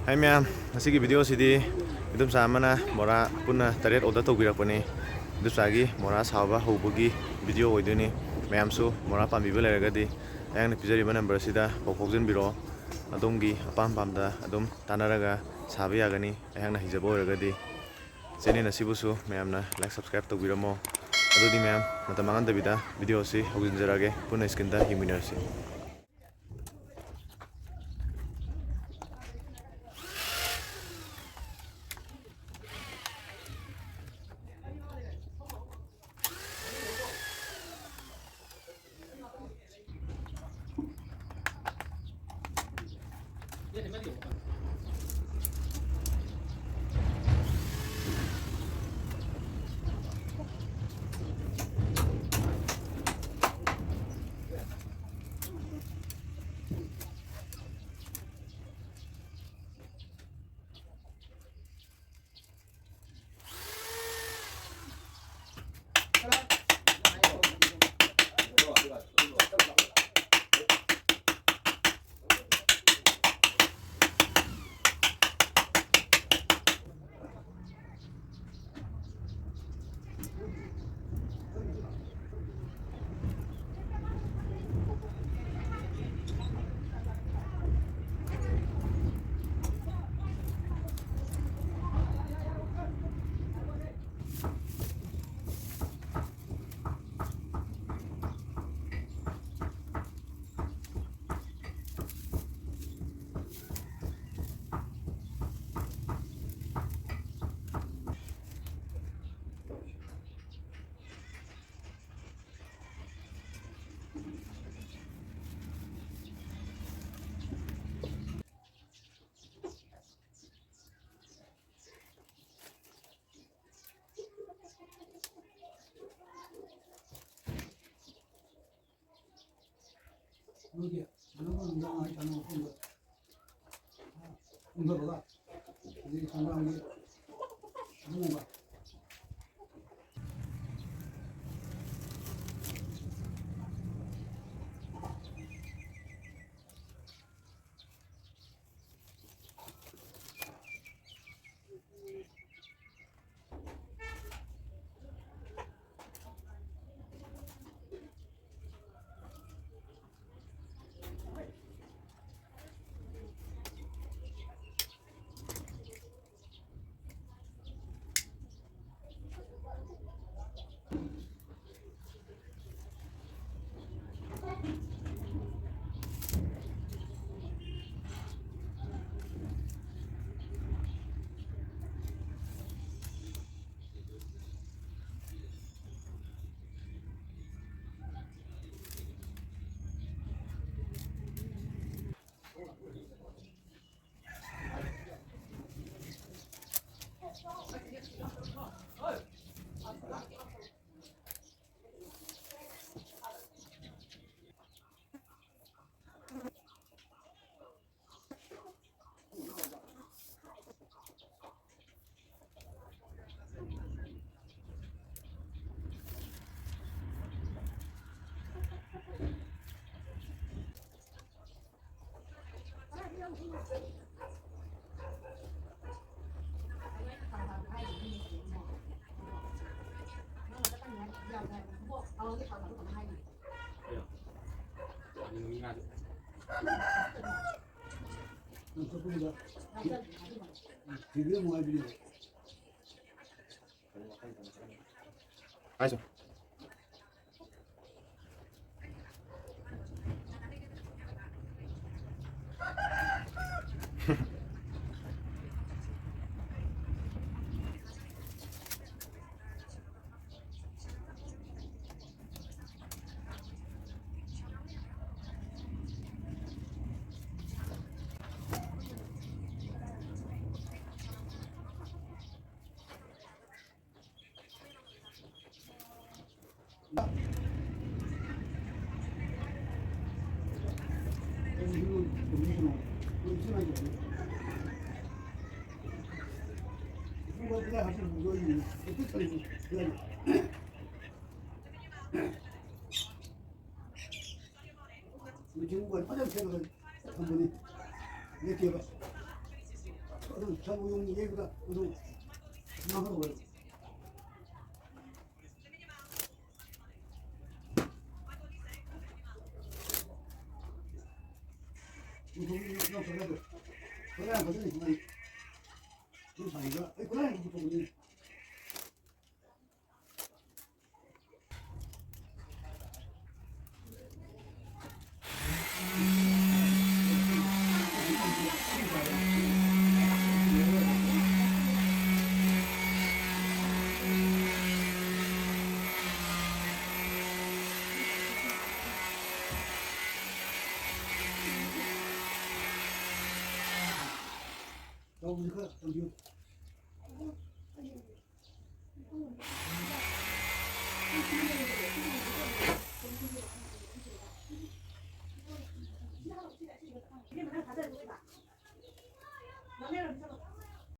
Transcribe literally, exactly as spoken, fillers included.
ꯍꯥꯏ ꯃꯌꯥꯝ, ꯉꯁꯤꯒꯤ ꯚꯤꯗꯤꯑꯣꯁꯤꯗꯤ ꯏꯗꯣꯝꯆꯥ ꯑꯃꯅ ꯃꯣꯔꯥ ꯄꯨꯟꯅ ꯇꯔꯦꯠ ꯑꯣꯔꯗꯔ ꯇꯧꯕꯤꯔꯛꯄꯅꯤ꯫ ꯏꯗꯣꯝꯆꯥꯒꯤ ꯃꯣꯔꯥ ꯁꯥꯕ ꯍꯧꯕꯒꯤ ꯚꯤꯗꯤꯑꯣ ꯑꯣꯏꯗꯣꯏꯅꯤ꯫ ꯃꯌꯥꯝꯁꯨ ꯃꯣꯔꯥ ꯄꯥꯝꯕꯤꯕ ꯂꯩꯔꯒꯗꯤ ꯑꯩꯍꯥꯛꯅ ꯄꯤꯖꯔꯤꯕ ꯅꯝꯕꯔ ꯑꯁꯤꯗ ꯄꯥꯎ ꯐꯥꯎꯖꯤꯟꯕꯤꯔꯛꯑꯣ꯫ ꯑꯗꯣꯝꯒꯤ ꯑꯄꯥꯝ ꯄꯥꯝꯗ ꯑꯗꯨꯝ ꯇꯥꯟꯅꯔꯒ ꯁꯥꯕ ꯌꯥꯒꯅꯤ, ꯑꯩꯍꯥꯛꯅ ꯍꯩꯖꯕ ꯑꯣꯏꯔꯒꯗꯤ꯫ ꯆꯦꯅꯦꯜ ꯑꯁꯤꯕꯨꯁꯨ ꯃꯌꯥꯝꯅ ꯂꯥꯏꯛ, ꯁꯕꯁꯀ꯭ꯔꯥꯏꯕ ꯇꯧꯕꯤꯔꯝꯃꯣ꯫ ꯑꯗꯨꯗꯤ ꯃꯌꯥꯝ, ꯃꯇꯝ ꯃꯥꯡꯍꯟꯗꯕꯤꯗ ꯚꯤꯗꯤꯑꯣ ꯑꯁꯤ ꯍꯧꯖꯤꯟꯖꯔꯛꯑꯒꯦ꯫ ꯄꯨꯟꯅ ꯁ꯭ꯀ꯭ꯔꯤꯟꯗ ꯌꯦꯡꯃꯤꯟꯅꯔꯁꯤ꯫ ꯅꯣꯏꯒꯤ ꯀꯩꯅꯣ ꯇꯧꯔꯝꯗ ꯉꯥꯏ ꯆꯥꯅꯕ ꯃꯐꯝꯗ ꯀꯨꯝꯊꯕꯒ ꯑꯗꯒꯤ ꯈꯣꯡꯒ꯭ꯔꯥꯝꯒꯤ ꯑꯗꯨꯒꯨꯝꯕ꯫ ꯍꯥꯏꯁꯨ꯫ ꯃꯦꯆꯤꯟ ꯑꯣꯏ ꯐꯖꯅ ꯁꯦꯝꯃꯒ ꯊꯝꯕꯅꯤ꯫ ꯂꯦꯞꯇꯦꯕ꯫ ꯑꯗꯨꯝ ꯁꯟ ꯌꯨꯝ ꯌꯩꯕꯗ ꯑꯗꯨꯝ ꯉꯥꯡꯍꯟꯕ꯫ ꯈꯨꯠꯂꯥꯏ ꯐꯖꯅ ꯁꯨꯃꯥꯏꯅ ꯁꯨꯝ ꯁꯥꯏꯒ ꯑꯩ ꯈꯨꯠꯂꯥꯏ ꯑꯃ ꯄꯨꯊꯣꯛꯄꯅꯤ꯫ ꯇꯧꯕꯁꯤ ꯈꯔ ꯇꯝꯕꯤꯌꯨ꯫